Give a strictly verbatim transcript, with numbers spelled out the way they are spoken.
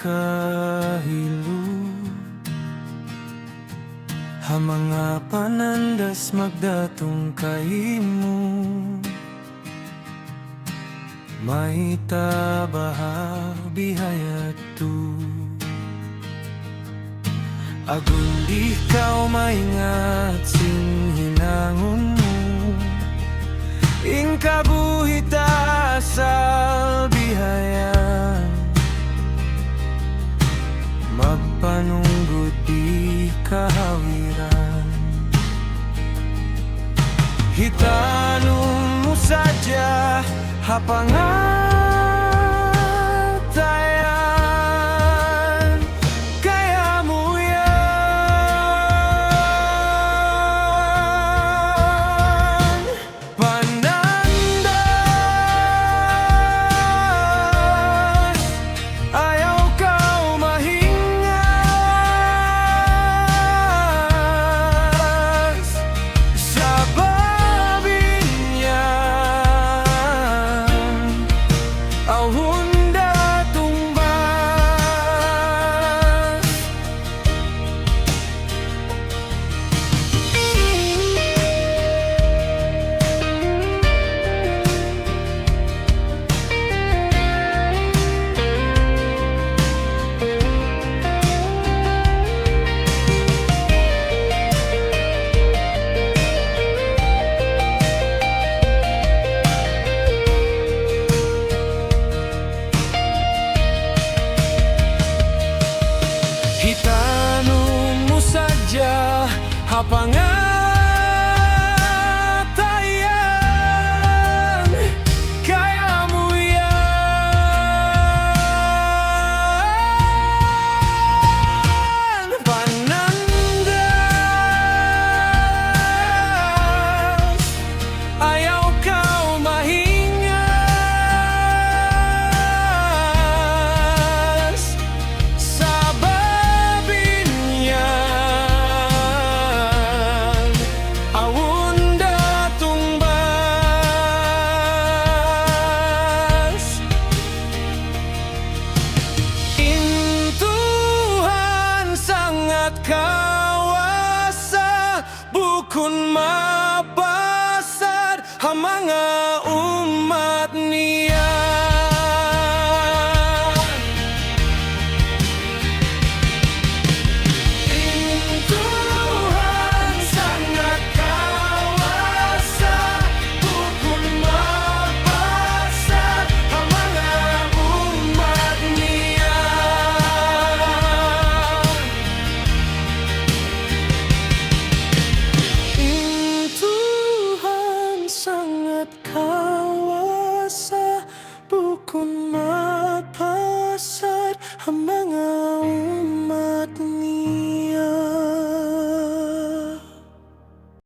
kahilu ha manga panandas magdatung kaymu. Mayta' baha' bihayadtu? Agun di' kaw maingat sin hinangun mu, in kabuhi' ta asal bihayan, magpanunggut di' kahawiran. Hitanum mu sadja ha pangatayan, kay amu yan panandas, ayaw kaw mahingas. Sabab in yan awn da tungbas. Hitanum mu sadja ha pangatayan, kay amu yan panandas, ayaw kaw mahingas. Sabab in yan awn da tungbas. In Tuhan sangat kawasa, bukun ma